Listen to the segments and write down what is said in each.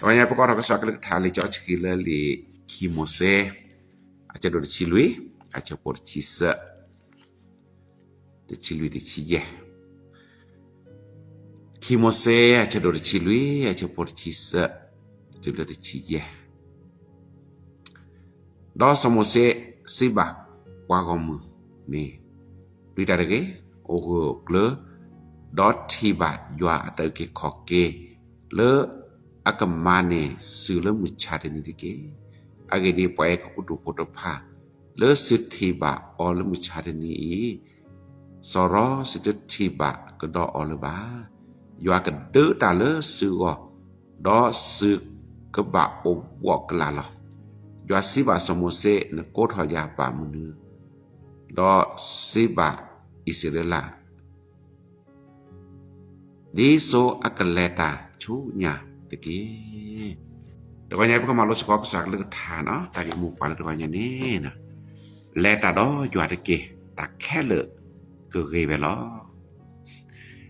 ပကအိးထီၣ်ကစၢ်ကလုၢ်ကထါလံာ်စီဆှံလၢလံာ်ခံမိၤၡ့, အဆၢဒိၣ်တဆံလွံၢ်, အဆၢဖိတဆံသၢ, တဆံလွံၢ်တဆံယဲၢ်. ခံမိၤၡ့ အဆၢဒိၣ်တဆံလွံၢ် အဆၢဖိတဆံသၢ တုၤလၢတဆံယဲၢ်. ဒီးစီၤမိၤၡ့စံးဘၣ်ပှၤဂီၢ်မုၢ်န့ၣ်, ပျံၤတၢ်တဂ့ၤ, အိၣ်ဂၢၢ်အိၣ်ကျၢၤ, ဒီးထံၣ်ဘၣ်ယွၤအတၢ်အုၣ်က့ၤခီၣ်က့ၤ လၢအကမၤန့ၢ်သုလၢမုၢ်ဆါတနံၤတက့ၢ်. အဂ့ၢ်ဒ်အံၤ, ပှၤအဲၤကူပတူးဖိတဖၣ် လၢသုထံၣ်ဘၣ်အီၤလၢမုၢ်ဆါတနံၤအံၤ, စီၤရီသုတထံၣ်ဘၣ်ကဒီးအီၤလၢၤဘၣ်. ယွၤကဒုးတၢ်လၢသုဂီၢ်, ဒီးသုကဘၣ်အိၣ်ဘှီၣ်ကလာ်လီၤ. ယွၤစံးဘၣ်စီၤမိၤၡ့, နကိးထီၣ်ယၤဘၣ်မနုၤ, ဒီးစံးဘၣ်အံၣ်စရ့လး, ဒ်သိးအကလဲၤတၢ်ဆူညါတက့ၢ်. တဂီၤညါအံၤ ပကမၤလိစ့ၢ်ကီးကစၢ်ကလုၢ်ကထါန့ၣ်, တၢ်ဂ့ၢ်မိၢ်ပှၢ်လၢတဂီၤညါန့ၣ်, လဲၤတၢ်ဒီးယွၤတက့ၢ်, တၢ်ခဲလၢာ်ကဂ့ၤဝဲလီၤ.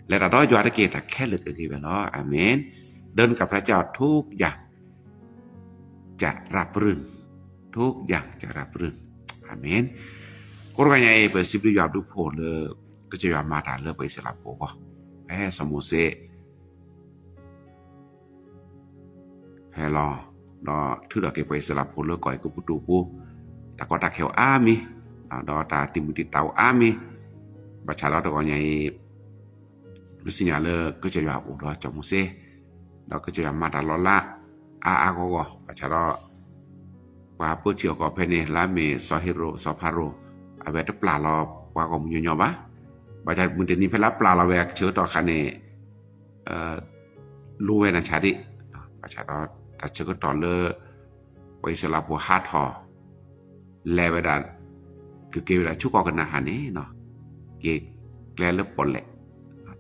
လဲၤတၢ်ဒီးယွၤတက့ၢ်, တၢ်ခဲလၢာ်ကဂ့ၤဝဲလီၤ. အၤမ့ၣ်. เดินกับพระเจ้าทุกอย่างจะราบรื่น, ทุกอย่างจะราบรื่น. အၤမ့ၣ်. ကိးတဂီၤညါအံၤ ပစံးဘျုးယွၤဘျုးဖှိၣ်လၢ ကစၢ်ယွၤမၤတၢ်လၢပှၤအံၣ်စရ့လးဖိအဂီၢ်, ဖဲစီၤမိၤၡ့ ဟဲလီၤ, ဒီးထုးထီၣ်က့ၤပှၤအံၣ်စရ့လးဖိလၢကီၢ်အဲၤကူပတူးပူၤ, တၢ်ကီတၢ်ခဲအိၣ်အါမံၤ, ဒီးတၢ်တံာ်မုၢ်တံာ်တာ်အိၣ်အါမံၤ, ဘၣ်ဆၣ်ဒီးတဂီၤညါအံၤ ပသ့ၣ်ညါလၢကစၢ်ယွၤအိၣ်ဒီးစီၤမိၤၡ့, ဒီးကစၢ်ယွၤမၤတၢ်လီၤလး အါအါဂီၢ်ဂီၢ်, ဘၣ်ဆၣ်ဒီး ပှၤပၢထံအီၣ်ကီၢ်ဖဲန့ၣ် လၢအမ့ၢ်စီၤဟ့ရိာ် စီၤဖၤရိၤ, အဝဲတပျၢ်လီၤပှၤဂီၢ်မုၢ်ညီညီဘၣ်. ဘၣ်ဆၣ်မုၢ်တနံၤဖဲလၢအပျၢ်လီၤဝဲအဆၢကတီၢ်အခါန့ၣ် လိဝဲနၤဆါဒံး, ဘၣ်ဆၣ်ဒီးတၢ်ဆၢကတီၢ်လၢ ပှၤအံၣ်စရ့လးဖိဟးထီၣ် လဲၤဝဲဒၣ်, ကက့ၤဝဲဒၣ်ဆူကီၢ်ကနၤအၣ်န့ၣ်, က့ၤကျဲလၢပီၣ်လဲၣ်,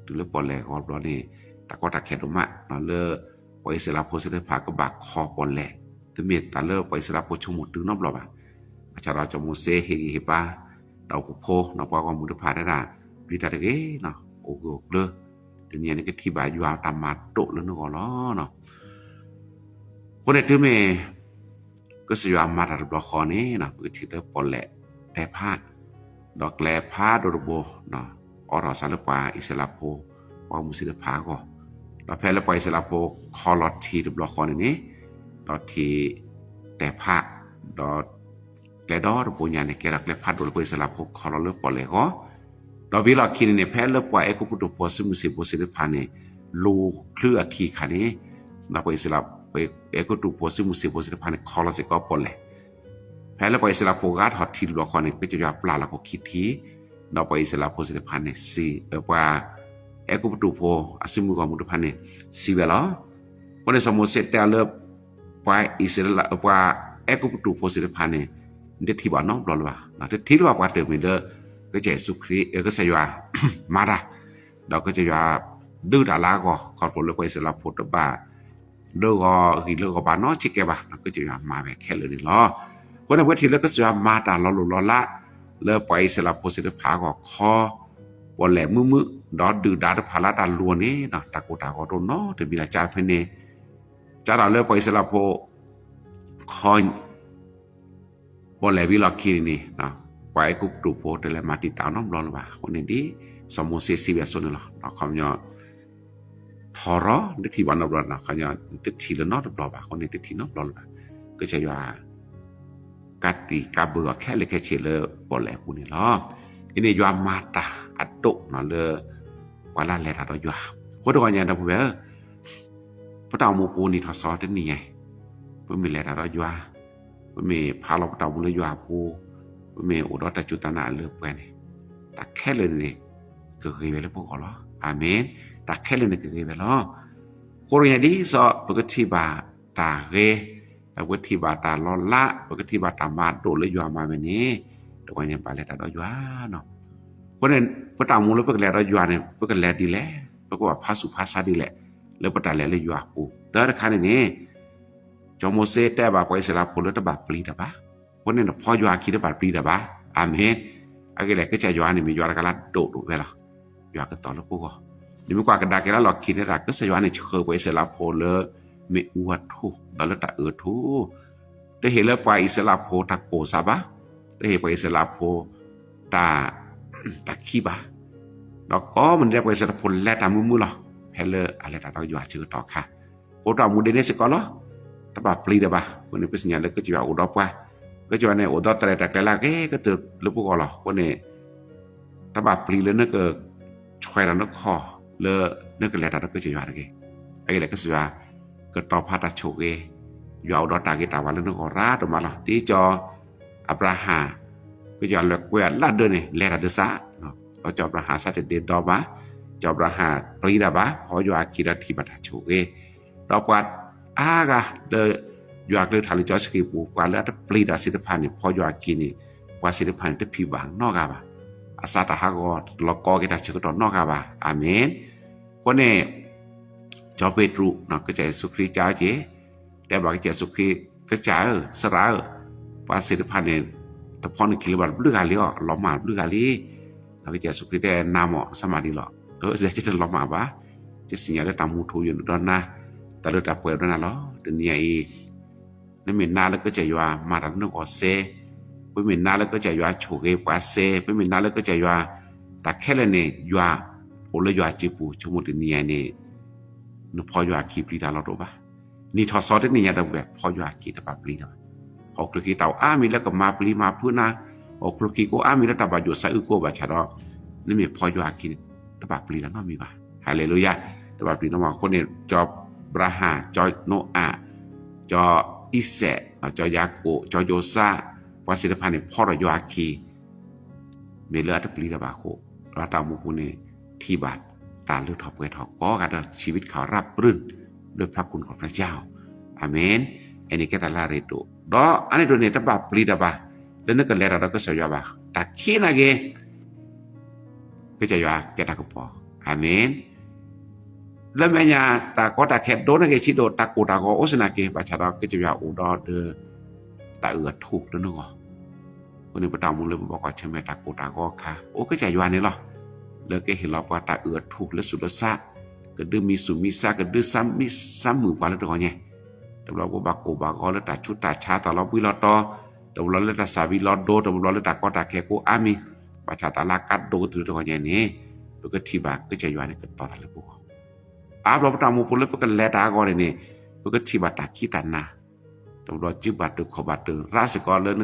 တုၤလၢပီၣ်လဲၣ်ဂီၤဘျီန့ၣ် တၢ်ကီတၢ်ခဲဒိၣ်မးလၢ ပှၤအံၣ်စရ့လးဖိသ့ၣ်တဖၣ်ကဘၣ်ခီပီၣ်လဲၣ်, တမ့ၢ်တၢ်လၢပှၤအံၣ်စရ့လးဖိဆိကမိၣ်တုၤနီတဘျီဘၣ်. ဘၣ်ဆၣ်ဒီးစီၤမိၤၡ့ဟ့ၣ်ဂံၢ်ဟ့ၣ်ဘါ ဒီးပဖိ ဒီးပှၤဂီၢ်မုၢ်တဖၣ်ဒၣ် ပျံၤတၢ်တဂ့ၤ, အိၣ်ဂၢၢ်အိၣ်ကျၢၤ, တနံၤအံၤန့ၣ်ကထံၣ်ဘၣ်ယွၤတၢ်မၤဒိၣ်လၢနဂီၢ်လီၤ. အဃိန့ၣ်တုၤမ့ၢ် ကစၢ်ယွၤမၤတၢ်တဘျီဃီန့ၣ် ပကထံၣ်လၢပီၣ်လဲၣ်တဲာ်ဖး, ဒီးကျဲဖးဒိၣ်တဘိ အိးထီၣ်စးလၢပှၤအံၣ်စရ့လးဖိ ပှၤဂီၢ်မုၢ်သ့ၣ်တဖၣ်အဂီၢ်, ဒီးဖဲလၢပှၤအံၣ်စရ့လးဖိခီလီၤထံးတဘျီဃီန့ၣ်န့ၣ်, ဒီးထံးတဲာ်ဖး, ဒီးကျဲဒီတဘိညါန့ၣ် ကဲထီၣ်ကျဲဖးဒိၣ်လၢပှၤအံၣ်စရ့လးဖိခီလီၤလၢပီၣ်လဲၣ်အဂီၢ်, ဒီးဝံၤလီၢ်ခံန့ၣ်န့ၣ် ဖဲလၢပှၤအဲၤကူပတူးဖိအစုမုၢ်သံၣ်ဘိသ့ၣ်တဖၣ်န့ၣ် လူၤချုအခံခါန့ၣ်, ဒီးပှၤအံၣ်စရ့လး ပှၤအဲၤကူပတူးဖိအစုမုၢ်သံၣ်ဘိသ့ၣ်တဖၣ်န့ၣ် ခီလီၤစ့ၢ်ကီးပီၣ်လဲၣ် ဖဲလၢပှၤအံၣ်စရ့လးဖိဂၤထီၣ်ထံးတဘျီဃီန့ၣ် ကစၢ်ယွၤပျၢ်လီၤကီၢ်ခံထံး, ဒီးပှၤအံၣ်စရ့လးဖိသ့ၣ်တဖၣ်န့ၣ် စံး, ပှၤအဲၤကူပတူးဖိအစုမုၢ်ဂီၢ်မုၢ်တဖၣ်န့ၣ် စံးဝဲလီၤ. အဃိန့ၣ်စီၤမိၤၡ့တဲအီၤလၢ ပှၤအံၣ်စရ့လး ပှၤအဲၤကူပတူးဖိသ့ၣ်တဖၣ်န့ၣ် နတထံၣ်ဘၣ်နီတဘျီလၢၤဘၣ်, တထံၣ်လၢၤဘၣ်ပှၤတမံၤလၢ ကစၢ်ယ့ၣ်ၡူးခရံာ် ကစၢ်ယွၤမၤတၢ်, ဒီးကစၢ်ယွၤဒုးတၢ်လၢအဂီၢ် ခီဖျိလၢပှၤအံၣ်စရ့လးဖိတဘၣ် လၢဂီၤဂံၢ်လၢဂီၤဘါနီတစဲးကဲးဘၣ်, ကစၢ်ယွၤမၤဝဲခဲလၢာ်န့ၣ်လီၤ. အဃိန့ၣ် ပကထံၣ်လၢကစၢ်ယွၤမၤတၢ်လီၤလိၢ်လီၤလး လၢပှၤအံၣ်စရ့လးဖိသ့ၣ်တဖၣ်အဂီၢ်ခီ ပီၣ်လဲၣ်မုာ်မုာ် ဒီးဒုၣ်ဒါတဖၣ်လၢတၢ်လူၤန့ၣ် တၢ်ကိၢ်တၢ်ဂီၤတအိၣ်နီတမံၤလၢၤ ကဖဲန့ၣ်, ကဒီးလၢပှၤအံၣ်စရ့လးဖိ ခီ ပီၣ်လဲၣ်ဝံၤလီၢ်ခံန့ၣ်န့ၣ် ပှၤအဲၤကူပတူးဖိတလဲၤမၤတံာ်တာ်နီတဘျီလၢၤဘၣ်. အဃိန့ၣ်ဒ်စီၤမိၤၡ့စံးဝဲအသိးန့ၣ်လီၤ. ခီပညီ ထီရီ နတထံၣ်ဘၣ်နီတဘျီ, ခီပညီ နတထံၣ်လၢၤနီတဘျီဘၣ်, အဃိန့ၣ်တထံၣ်နီတဘျီလၢၤဘၣ်. ကစၢ်ယွၤ ကးတံာ်ကးဘၢအီၤခဲလၢာ်ခဲဆ့လၢပီၣ်လဲၣ်အပူၤန့ၣ်လီၤ. အံၤန့ၣ်ယွၤမၤတၢ်အဒိၣ်လၢ ပှၤလၢအလဲၤတၢ်ဒီးယွၤ, အဃိတဂီၤညါဒီပုၢ်ဝဲၢ်ဧၢ ပတၢ်အိၣ်မူပူၤနံၣ်ထီၣ်သီတနံၤညါအံၤ, ပမ့ၢ်လဲၤတၢ်ဒီးယွၤ, ပမ့ၢ်ဖးလီၤပတၢ်အိၣ်မူလၢယွၤအပူၤ, ပမ့ၢ်အိၣ်ဒီးတၢ်စူၢ်တၢ်နာ်အလၢအပှဲၤန့ၣ်, တၢ်ခဲလၢာ်န့ၣ် ကဂ့ၤဝဲလၢပဂီၢ်လီၤ. အၤမ့ၣ်. တၢ်ခဲလၢာ်န့ၣ်ကဂ့ၤဝဲလီၤ. အဃိတဂီၤညါဒ်သိး ပကထံၣ်ဘၣ်တၢ်ဂ့ၤ, ဒီးပကထံၣ်ဘၣ်တၢ်လီၤလး, ပကထံၣ်ဘၣ်တၢ်မၤဒိၣ်လၢယွၤမၤဝဲန့ၣ်, တဂီၤညါဘၣ်လဲၤတၢ်ဒီးယွၤနီၤ. အဃိန့ၣ် ပတၢ်အိၣ်မူလၢပကလဲၤဒီးယွၤန့ၣ် ပကလဲၤဒ်လဲၣ်, ပကဘၣ်ဖးဆူၣ်ဖးဆါဒ်လဲၣ်, လၢပတၢ်လဲၤလၢယွၤအပူၤ. သၢတခါန့ၣ်န့ၣ် စီၤမိၤၡ့တဲဘၣ်ပှၤအံၣ်စရ့လးဖိလၢတဘၣ်ပျံၤတၢ်ဘၣ်. အဃိန့ၣ် နဖီယွၤအခံတဘၣ်ပျံၤတၢ်ဘၣ်. အၤမ့ၣ်. အဂ့ၢ်လဲၣ် ကစၢ်ယွၤန့ၣ်မ့ၢ်ယွၤတဂၤလၢအဒိၣ်ဒိၣ်ဝဲလီၤ. ယွၤကတီၤလၢပဂီၢ်. နမ့ၢ်ကွၢ်ကဒါက့ၤလၢလီၢ်ခံန့ၣ် ကစၢ်ယွၤန့ၣ်ဆှၢပှၤအံၣ်စရ့လးဖိလၢ မ့ၣ်အူအထူၣ် ဒီးလၢတၢ်အၢအထူၣ်, တဟ့ၣ်လၢပှၤအံၣ်စရ့လးဖိတၢ်ကိၢ်စးဘၣ်, တဟ့ၣ်ပှၤအံၣ်စရ့လးဖိ တၢ် တၢ်ခံးဘၣ်, ဒီးကိးမုၢ်နံၤဒဲးပှၤအံၣ်စရ့လးဖိလဲၤတၢ်မုာ်မုာ်လီၤ, ဖဲလၢအလဲၤတၢ်ဒီးယွၤဆၢကတီၢ်အခါ, အဃိတၢ်မူဒဲးန့ၣ်စ့ၢ်ကီးလီၤ, တဘၣ်ပျံၤတၢ်ဘၣ်, အဃိန့ၣ် ပသ့ၣ်ညါလၢကစၢ်ယွၤအိၣ်ဒီးပှၤ, ကစၢ်ယွၤန့ၣ် အိၣ်ဒီးတၢ်ရဲၣ်တၢ်ကျဲၤလၢအဂ့ၤကတၢၢ်လၢပဂီၢ်လီၤ, အဃိန့ၣ် တဘၣ်ပျံၤလၢနက ဆွဲဒီးနခီၣ်လၢ နကလဲၤတၢ်ဒီးကစၢ်ယွၤတဂ့ၤ, အဂ့ၢ်ဒ်လဲၣ် ကစၢ်ယွၤ ကတီၤဖးတၢ်ဆိၣ်ဂ့ၤ, ယွၤအိၣ်ဒီးတၢ်ဂ့ၤတၢ်ဝါလၢနဂီၢ်ရၤဒိၣ်မးလီၤ, ဒ်ကၠီၤ အၤဘြၤဟၣ် ကစၢ်ယွၤလဲၤကွဲးအလၢဒၢန့ၣ် လဲၤတၢ်ဒၢစး, ဒီးကၠီၤအၤဘြၤဟၣ်စးတဒ့ဒီဘၣ်, ကစၢ်အၤဘြၤဟၣ်ပျံၤတၢ်ဘၣ်, ဖီယွၤအခံဒီးထံၣ်ဘၣ်တၢ်ဆိၣ်ဂ့ၤ, ဒီးပှၤအါဂၤလၢ ယွၤကလုၢ်ကထါလၢကၠီၤစက့ၢ်ပူၤ ပှၤလၢအတပျံၤတၢ်သ့ၣ်တဖၣ်န့ၣ် ဖီယွၤအခံန့ၣ် ပှၤသ့ၣ်တဖၣ်န့ၣ် တထံၣ်ဘၣ်နီတဂၤဘၣ်, အသးတၢ်ဟးဂီၤတလီၤကီက့ၤတၢ်ဆၢကတီၢ်နီတဂၤဘၣ်, အၤမ့ၣ်, အဃိန့ၣ် ကၠီၤပ့းတရူး ကစၢ်ယ့ၣ်ၡူးခရံာ်ကစၢ်အီၤက့ၤ, တဲဘၣ်ကစၢ်ယ့ၣ်ၡူးခရံာ် ကစၢ်ဧၢ သရၣ်ဧၢ, ပှၤသ့ၣ်တဖၣ်န့ၣ် တဖီနုာ်ခံလၢၤဘၣ်တဘျုးဂၤလံအီၤ လီၤမၢ်တဘျုးဂၤလံ, ဒီးကစၢ်ယ့ၣ်ၡူးခရံာ်တဲနၤမ့ၢ် သးမၤဒ်လဲၣ်, အၢ ယတလီၤမၢ်ဘၣ်, ယသ့ၣ်ညါလၢတၢ်မူထူယိာ်န့ၣ်ဒီးနၤ, တၢ်လၢတၢ်ပှဲၤဒီးနၤလီၤ, တနံၤအံၤ နမ့ၢ်နာ်လၢကစၢ်ယွၤမၤတၢ်လၢနဂီၢ်စ့, ပမ့ၢ်နာ်လၢကစၢ်ယွၤဆိၣ်ဂ့ၤပှၤစ့, ပမ့ၢ်နာ်လၢကစၢ်ယွၤ တၢ်ခဲလၢာ်န့ၣ် ယွၤအိၣ်လၢယွၤအစုပူၤ ဆိကမိၣ်တနံၤအံၤန့ၣ် နဖီယွၤအခံပျံၤတၢ်လီၤတအိၣ်ဘၣ်, နံၣ်ထီၣ်သီတနံၣ်ညါဒီးပှဲၤ ဖီယွၤအခံတဘၣ်ပျံၤတၢ်ဘၣ်, ဟီၣ်ခိၣ်ချၢခံတၢ်အိၣ်အါမံၤလၢကမၤပျံၤမၤဖုးနၤ, ဟီၣ်ခိၣ်ချၢခံကအိၣ်အါမံၤလၢတၢ်ဘၣ်ယိၣ်သးအုးကအိၣ်ဘၣ်ဆၣ်ဒီး နမ့ၢ်ဖီယွၤအခံန့ၣ် တဘၣ်ပျံၤတၢ်နီတမံၤဘၣ်, ဟါလ့လူယၤ, တဘၣ်ပျံၤနီတမံၤဘၣ်, အဃိန့ၣ် ကၠီၤအၤဘြၤဟၣ်, ကၠီၤနိအၣ်, ကၠီၤအံၣ်စဲး, ကၠီၤယၤကိာ်, ကၠီၤယိၤစၢ်, ပှၤသ့ၣ်တဖၣ်န့ၣ် ဖီထီၣ်ယွၤအခံ မ့ၢ်လၢအတပျံၤတၢ်ဘၣ်အဃိ, ဒီးတၢ်အိၣ်မူပူၤန့ၣ် ထံၣ်ဘၣ်တၢ်လုၢ်ထီၣ်ပှဲၤထီၣ်ကိးဂၤဒဲး ชีวิตเขาราบรื่น ด้วยพระคุณของพระเจ้า, အၤမ့ၣ်, အန့ၣ်ကဲတၢ်လၢအရ့ဒိၣ်, ဒီးအန့ၣ်ဒိၣ်န့ၣ် တဘၣ်ပျံၤတၢ်ဘၣ် လၢနကလဲၤတၢ်ဒီးကစၢ်ယွၤဘၣ်, တၢ်ခံးနာ်က့ၤ ကစၢ်ယွၤကဲတၢ်ကပီၤ, အၤမ့ၣ်, လၢမဲာ်ညါ တၢ်ကီတၢ်ခဲဒိၣ်နာ်က့ၤဆံးဒိၣ် တၢ်ကိၢ်တၢ်ဂီၤအိၣ်စ့ၢ်နာ်က့ၤ ဘၣ်ဆၣ်ဒီးကစၢ်ယွၤအိၣ်ဒီး တၢ်အၢၣ်အထူၣ်လၢနဂီၢ်, အဃိန့ၣ် ပတၢ်အိၣ်မူလၢပဘၣ်ကွၢ်ဆၢၣ်မဲာ်တၢ်ကိၢ်တၢ်ဂီၤအခါ အိၣ်ကစၢ်ယွၤန့ၣ်လီၤ, လၢကဟ့ၣ်လီၤပှၤတၢ်အၢၣ်အထူၣ်လၢသူၣ်လၢသး, ကဒုးမံသူၣ်မံသး ကဒုးသးမံသးမုာ်ပှၤလၢတဂီၤညါ, တဘျီပဘၣ်ကိၢ်ဘၣ်ဂီၤလၢတၢ်ဆူးတၢ်ဆါတၢ်လီၤဘှံးလီၤတီၤ, တဘျီလၢတၢ်သၣ်ဝံၤလီၤဒိ တဘျီလၢတၢ်ကီတၢ်ခဲကိးအါမံၤ, ဘၣ်ဆၣ်တၢ်လၢအကါဒိၣ်ကတၢၢ်လၢတဂီၤညါန့ၣ်, ပကထံၣ်ဘၣ်ကစၢ်ယွၤန့ၣ်ကတီၤတၢ်လၢပဂီၢ်, အါဘျီပတၢ်အိၣ်မူပူၤလၢပကလဲၤတၢ်အဂီၢ်န့ၣ်န့ၣ်, ပကထံၣ်ဘၣ်တၢ်ခံးတၢ်နၤ, တဘျီစုဘၣ်တၢၢ်ခီၣ်ဘၣ်တၢၢ်ရၣ်စ့ၢ်ကီးလၢ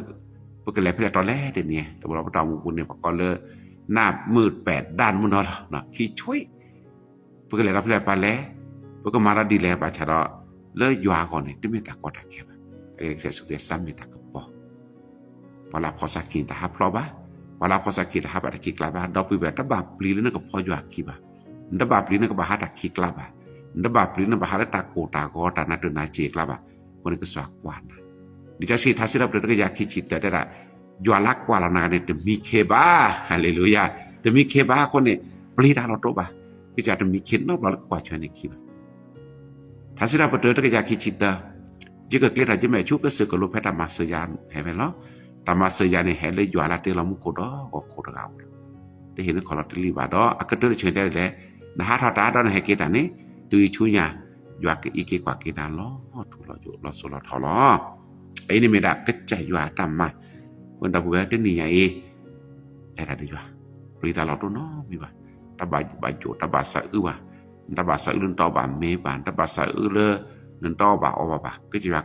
ပကလဲၤဖဲလဲၣ်တီၤလဲၣ်တနံၤ, တဘျီပတၢ်အိၣ်မူပူၤန့ၣ် ပကိးလၢ နၢ်မုာ်ပဲာ်ဒါမုၢ်နီၤလီၤ, ခံဆွံ, ပကလဲၤဒီးဖဲလဲၣ်ပလဲၣ်, ပကမၤဒီးဒ်လဲၣ်ဘၣ်ဆၣ်ဒီး လၢယွၤအဂီၢ်န့ၣ် တမ့ၢ်တၢ်ကီတၢ်ခဲဘၣ်, ကစၢ်ယ့ၣ်ၡူးခရံာ်သးမ့ၢ်တၢ်ကပီၤ ပှၤလၢအဖီၣ်သးခံန့ၣ်တဟးဖျိးဘၣ်, ပှၤလၢအဖီၣ်သးခံတဟးဘၣ်တၢ်ခံးကျါဘၣ်, ဒီပုၢ်ဝဲၢ် တဘၣ်ပျံၤလၢနကဖီယွၤအခံဘၣ်, နတဘၣ်ပျံၤနကဘၣ်ဟးတၢ်ခံးကျါဘၣ်, နတဘၣ်ပျံၤနဘၣ်ဟးလၢတၢ်ကိၢ်တၢ်ဂီၤတၢ်နးတၢ်နါစ့ၢ်ကျါဘၣ်, အဃိန့ၣ်ကစၢ်ယွၤကွၢ်နၤ, လံာ်စီဆှံထါစံးထီၣ်ပတြၢၤတကယၤခံဆံတၢ တဲဒၣ်, ယွၤလၢကွၢ်လီၤနၤန့ၣ် တမံခ့ဘၣ်, ဟါလ့လူယၤ, တမံခ့ဘၣ်အဃိန့ၣ်, ပျံၤတၢ်လီၤတအိၣ်ဘၣ်, ကစၢ်ယွၤတမံခ့နီတဘျီလၢကကွၢ်ဆၢၣ်မဲာ်နခံဘၣ် ထါစံးထီၣ်ပတြၢၤတကယၤခံဆံတၢ, ယကကျဲၤတၢ်ယမဲာ်ဆူကစၢၢ်ကလိဖဲတၢ်မၤစၢၤယၤဟဲဖဲလီၤ, တၢ်မၤစၢၤယၤန့ၣ် ဟဲလၢယွၤလၢတ့လီၤမူခိၣ်ဒီးဂီၤခိၣ်တဂၤဧိၤလီၤ, တဟ့ၣ်နခီၣ်လီၤတလံၤဘၣ်ဒီး အကတၢၢ်တဆၢတဲဒ်လဲၣ်, နဟးထီၣ်တၢ်ဒီးနဟဲက့ၤတၢ်န့ၣ်, တုၤဆူညါ, ယွၤကအံးက့ၤကွၢ်က့ၤနၤလီၤထူလီၤယိာ်လီၤစိၤလီၤထီလီၤ အံၤန့ၣ်မ့ၢ်ဒၣ်ကစၢ်ယွၤအတၢ်မၤ, ဝဲဒီပုၢ်ဝဲၢ်တနံၤညါအံၤ, လဲၤတၢ်ဒီးယွၤ, ပျံၤတၢ်လီၤတအိၣ်နီတမံၤဘၣ်, တၢ်ဘၣ်ယိၣ်ဘၣ်ယိၣ် တၢ်ဘၣ်သးအုးဘၣ်, နတဘၣ်သးအုးလၢနတအီၣ်ဘၣ်မ့ၤဘၣ်, နတဘၣ်သးအုးလၢ နတအီၣ်ဘၣ်အီဘၣ်ဘၣ်, ကစၢ်ယွၤ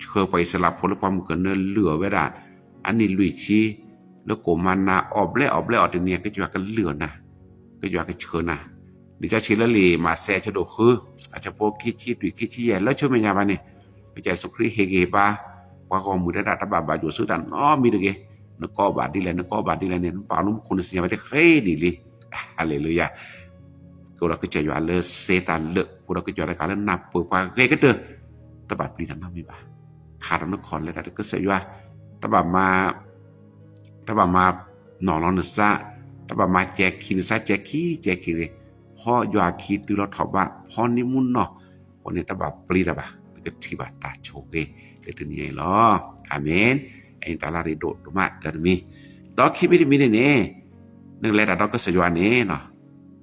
ဆှၢပှၤအံၣ်စရ့လးဖိလၢပှၢ်မုၢ်ကနၢလုၢ်အီၤဝဲဒၣ်, အနံၣ်လွံၢ်ဆံ, လၢကိၣ်မၤနၤအီၣ်ဘျဲၣ်အီၣ်ဘျဲၣ်အီၤတနံၤ ကစၢ်ယွၤကလုၢ်အီၤနၤ, ကစၢ်ယွၤကဆှၢနၤ, လံာ်စီဆှံလၢလံာ်မးသဲအဆၢဒိၣ်ဃု, အဆၢဖိခံဆံလွံၢ်ခံဆံယဲၢ်လၢဆၢမဲာ်ညါဘၣ်န့ၣ်, ကစၢ်ယ့ၣ်ၡူးခရံာ်ဟ့ၣ်ဂံၢ်ဟ့ၣ်ဘါ, ပှၤဂီၢ်မုၢ်တဒၣ်တၢ်ဘၣ်ဘၣ်ယိၣ်ဆူတၢ်နီတမံၤတဂ့ၤ, နကအီၣ်ဘၣ်ဒ်လဲၣ် နကအီဘၣ်ဒ်လဲၣ်န့ၣ် နပာ်လၢမူခိၣ်နစံၣ်ညီၣ်ဝဲတဃ့ဒ်လံ, ဟါလ့လူယၤ ကအိၣ်ဒီးကစၢ်ယွၤလၢစ့တၢ်လၢာ်, ကအိၣ်ဒီးကစၢ်ယွၤတဂၤလၢနၢ်ပၢၢ်ပှၤဂ့ၤကတၢၢ်, တဘၣ်ပျံၤတၢ်နီတမံၤဘၣ်, ခးဒီးနခီၣ်လဲၤတၢ်ဒီးကစၢ်ယွၤ, တဘၣ်မၤ, တဘၣ်မၤနီၢ်လီၤနသး, တဘၣ်မၤစဲၤခံနသးစဲၤခံစဲၤခံဂ့ၤ, ဖီယွၤခံတုၤလီၤထီၣ်ဘး ဖီနံၤမူနီၢ်, အဃိန့ၣ်တဘၣ်ပျံၤတၢ်ဘၣ်, နကထံၣ်ဘၣ်တၢ်ဆိၣ်ဂ့ၤလၢတနံၤအံၤလီၤ, အၤမ့ၣ်, အံၤတၢ်လၢအရ့ဒိၣ်ဒိၣ်မးတမံၤ, ဒီးခံမံၤတမံၤန့ၣ်န့ၣ်, နကလဲၤတၢ်ဒီးကစၢ်ယွၤန့ၣ်,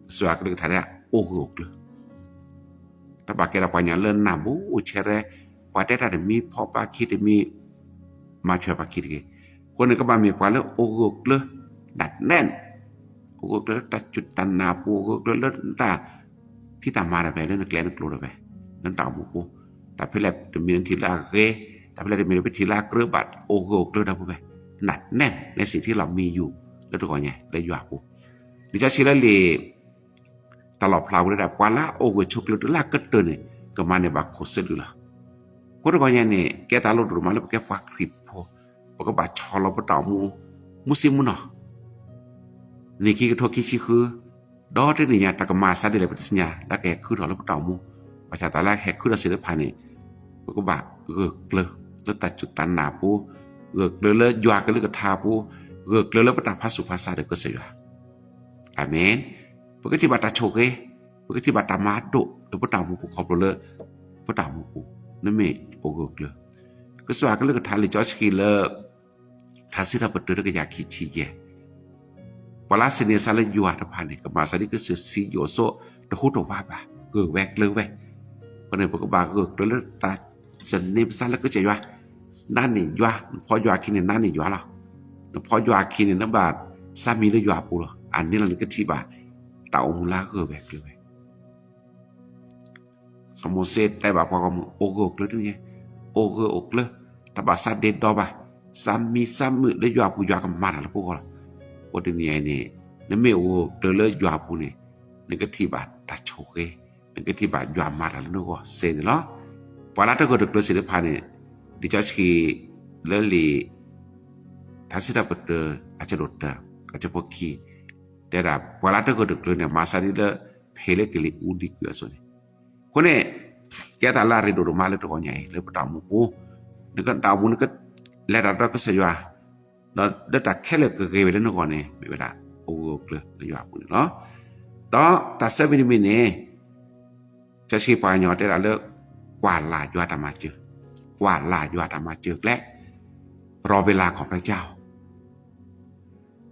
ကစၢ်ယွၤကလုၢ်ကထါဒၣ်အိၣ်ဂၢၢ်အိၣ်ကျၢၤ တဘၣ်ကဲထီၣ်ပှၤကညီလၢနၢ်ဘိအိၣ်ဆဲးရဲ, ပှၤတဲတၢ်တမံၤ ဖီၣ်ဘါခံတမံၤ မၤဆၢပှၤခံတဂ့ၤ. အဃိန့ၣ် ကဘၣ်မ့ၢ်ပှၤလၢအိၣ်ဂၢၢ်အိၣ်ကျၢၤ နးနဲၣ်, အိၣ်ဂၢၢ်အိၣ်ကျၢၤလၢတၢ်စူၢ်တၢ်နာ်ပူၤ, အိၣ်ဂၢၢ်အိၣ်ကျၢၤလၢနတၢ်ဖံးတၢ်မၤတဖၣ် လၢနကျဲနကျိၤတဖၣ်, လၢနတၢ်အိၣ်မူပူၤ, တၢ်ဖဲလဲၣ်တမ့ၢ်နထံၣ်လၢအဂ့ၤ, တၢ်ဖဲလဲၣ်တမ့ၢ်လၢပထံၣ်လၢအကြၢးဘၣ် အိၣ်ဂၢၢ်အိၣ်ကျၢၤတၢ်ပူၤဖဲ နးနဲၣ် နဲၣ်စံးထံလီၤမံၤယူၤ လၢတဂီၤညါ လၢယွၤအပူၤ. လံာ်စီဆှံလၢလံာ် တၢ်လီၣ်ဖျါဝဲဒၣ် ပှၤလၢအအိၣ်ဂၢၢ်ဆိးကျၢၤတုၤလၢအကတၢၢ်န့ၣ် ကမၤန့ၢ်ဘၣ်ခိၣ်စ့ဒုလီၤ. အဃိတဂီၤညါန့ၣ် ကဲတၢ်လိၣ်ဒိၣ်မးလၢပကဲပှၤခရံာ်ဖိ, ပကဘၣ်ဆီၣ်လီၤပတၢ်အိၣ်မူ မုၢ်ဆ့မုၢ်နီၤ, နံၣ်ခံကထိခံဆံဃု, ဒီးတနံၣ်ညါတၢ်ကမၤအသးဒ်လဲၣ် ပတသ့ၣ်ညါ, လၢကဟဲခူၣ်ထီၣ်လၢပတၢ်အိၣ်မူ, ဘၣ်ဆၣ်တၢ်လၢဟဲခူၣ်ထီၣ်သ့ၣ်တဖၣ်န့ၣ် ပကဘၣ်ဂၢၢ်ကျၢၤ လၢတၢ်စူၢ်တၢ်နာ်ပူၤ, ဂၢၢ်ကျၢၤလၢယွၤကလုၢ်ကထါပူၤ, ဂၢၢ်ကျၢၤလၢပတၢ်ဖးဆူၣ်ဖးဆါဒီးကစၢ်ယွၤ အၤမ့ၣ်. ပကထံၣ်ဘၣ်တၢ်ဆိၣ်ဂ့ၤ, ပကထံၣ်ဘၣ်တၢ်မၤဒိၣ်လၢပတၢ်အိၣ်မူပူၤခီဖျိလၢ ပတၢ်အိၣ်မူပူၤ, နမ့ၢ်အိၣ်ဂၢၢ်ကျၢၤ. ကစၢ်ယွၤကလုၢ်ကထါလံာ်စီဆှံလၢ ထါစံးထီၣ်ပတြၢၤတကယၤခံဆံယဲၢ်, ပှၤလၢစံးန့ၢ်သးလၢယွၤတဖၣ်န့ၣ် ကမၤသးဒ်ကစၢၢ်စံယိၣ်အသိး တဟူးတဝးဘၣ်, ဂၢၢ်ဝဲကျၢၤဝဲ. အဃိန့ၣ် ပကဘၣ်ဂၢၢ်ကျၢၤလၢတၢ်စံးန့ၢ်ပသးလၢကစၢ်ယွၤ, နၤန့ၢ်ယွၤ, နဖီယွၤအခံန့ၣ် နၤန့ၢ်ယွၤလီၤ. နဖီယွၤအခံန့ၣ် နဘၣ်သးမံလၢယွၤအပူၤလီၤ. အန့ၣ်လီၤ နကထံၣ်ဘၣ် တၢ်အိၣ်မူလၢဂၢၢ်ဝဲကျၢၤဝဲ စီၤမိၤၡ့တဲဘၣ်ပှၤဂီၢ်မုၢ် အိၣ်ဂၢၢ်အိၣ်ကျၢၤတနံၤ, အိၣ်ဂၢၢ်အိၣ်ကျၢၤ, တဘၣ်သးဒ့ဒီဘၣ်, သးမံသးမုာ်လၢယွၤအပူၤ ယွၤကမၤတၢ်လၢပဂီၢ်လီၤ. အဃိတနံၤအံၤန့ၣ် နမ့ၢ်အိၣ်ဂၢၢ်အိၣ်ကျၢၤလၢယွၤအပူၤန့ၣ် နကထံၣ်ဘၣ်တၢ်ဆိၣ်ဂ့ၤ, နကထံၣ်ဘၣ်ယွၤမၤတၢ်လၢနဂီၢ်စ့န့ၣ်လီၤ. ပှၤလၢတဂၢၢ်တကျၢၤသ့ၣ်တဖၣ်န့ၣ် လံာ်စီဆှံလၢလံာ် ထါစံးထီၣ်ပတြၢၤ အဆၢဒိၣ်တၢ အဆၢဖိခံ တဲဒၣ် ပှၤလၢတဂၢၢ်တကျၢၤန့ၣ် မၤသးဒ်လၢ ဖံးလၢကလံၤအူဒံကွံာ်အသိးန့ၣ်. အဃိန့ၣ် ကဲတၢ်လၢအရ့ဒိၣ်ဒိၣ်မးလၢတဂီၤညါအံၤ လၢပတၢ်အိၣ်မူပူၤ, နကတၢ်အိၣ်မူ နကလဲၤတၢ်ဒီးကစၢ်ယွၤ, ဒီးလၢတၢ်ခဲလၢာ်ကဂ့ၤဝဲလၢနဂီၢ်န့ၣ် မ့ၢ်ဝဲဒၣ် အိၣ်ဂၢၢ်အိၣ်ကျၢၤလၢယွၤအပူၤန့ၣ်လီၤ. ဒီးတၢ်ဆၢမံၤတမံၤန့ၣ် စီဆှံပှၤကညီတဲဒၣ်လၢ ကွၢ်လၢ်ယွၤတၢ်မၤစၢၤ, ကွၢ်လၢ်ယွၤတၢ်မၤစၢၤကျဲ, รอเวลาของพระเจ้า.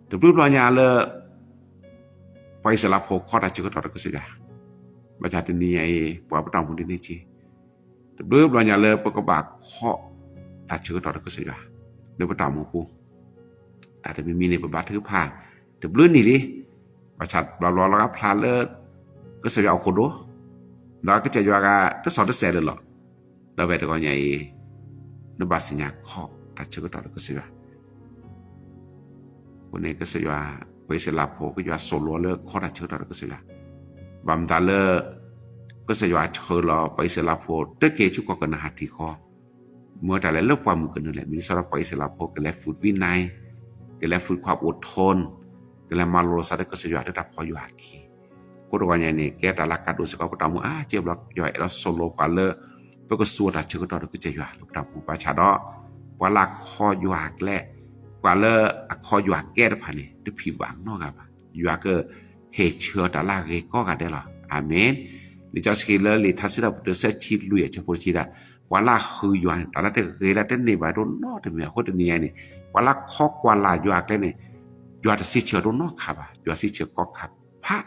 တဘျုးဘျီညါလၢ ပှၤအံၣ်စရ့လးဖိခီတၢ်ဆၢကတီၢ်ဒီးကစၢ်ယွၤ, ဘၣ်ဆၣ်တနံၤညါအံၤ ပှၤပတၢ်အိၣ်မူဒ်န့ၣ်က့, တဘျုးဘျီညါလၢပကဘၣ်ခီတၢ်ဆၢကတီၢ်ဒီးကစၢ်ယွၤ လၢပတၢ်အိၣ်မူပူၤ, တၢ်တမံၤမံၤန့ၣ် ပဘါထုကဖၣ် တဘျုးနံၣ်လံ, ဘၣ်ဆၣ်ဘျီဘျီလီၤဂာ်ဖျါလၢ ကစၢ်ယွၤအိၣ်ခိၣ်ဒိၣ်, ဒီးကစၢ်ယွၤဂၤတစီၣ်တစဲးလၢၤလီၤ. ဒီးဝဲတဂီၤညါအံၤ နဘၣ်သ့ၣ်ညါခီတၢ်ဆၢကတီၢ်ဒီးကစၢ်ယွၤ အဃိန့ၣ် ကစၢ်ယွၤ ပှၤအံၣ်စရ့လးဖိ ကစၢ်ယွၤသိၣ်လိလၢခီတၢ်ဆၢကတီၢ်ဒီးကစၢ်ယွၤ, ဘၣ်မတၤလၢ ကစၢ်ယွၤဆှၢလီၤ ပှၤအံၣ်စရ့လးဖိ တက့ၤဆူကီၢ်ကနၤအၣ်ထံးဃီ, မၢတၢ်လဲၤလၢပှၢ်မုၢ်ကနၢလၢ မ့ၢ်စ့ၢ်ကီးပှၤအံၣ်စရ့လးဖိ ကလဲၤ ฝึกวินัย, ကလဲၤ ฝึกความอดทน, ကလဲၤမၤလိာ်သးဒီးကစၢ်ယွၤလၢတၢ်ဖီယွၤအခံ အဃိတဂီၤညါန့ၣ် ကဲတၢ်လၢကါဒိၣ်စ့ၢ်ကီး ပတၢ်အိၣ်မူအါကဲဘျီ ယွၤအဲၣ်ဒိးသိၣ်လိပှၤလၢ ပကသူအီၤတၢ်ဆၢကတီၢ်ဒီးကစၢ်ယွၤလၢပတၢ်အိၣ်မူ ဘၣ်ဆၣ်ဒီး ပှၤလၢအခီယွၤကျဲ, ပှၤလၢအခီယွၤကဲတဖၣ်န့ၣ် တဖံးဘၣ်နီတဂၤဘၣ်. ယွၤကဟ့ၣ်ဆၢတၢ်လၢအဂ့ၤကိးဂၤဒဲးလီၤ. အၤမ့ၣ်. လံာ်စီဆှံလၢလံာ်ထါစံးထီၣ်ပတြၢၤ သၢဆံလွံၢ် အဆၢဖိတဆံဒၣ်, ပှၤလၢအဃုယွၤန့ၣ် တၢ်လၢတဂ့ၤလၢတန့ၢ်ဘၣ်ဒိၣ်နီတမံၤအဃိ တနံၤညါန့ၣ် ပှၤလၢအခီကွၢ်လၢ်ယွၤကျဲန့ၣ် ယွၤတစံးဆၢဒိၣ်နီတခါဘၣ်, ယွၤစံးဆၢကိးခါဖး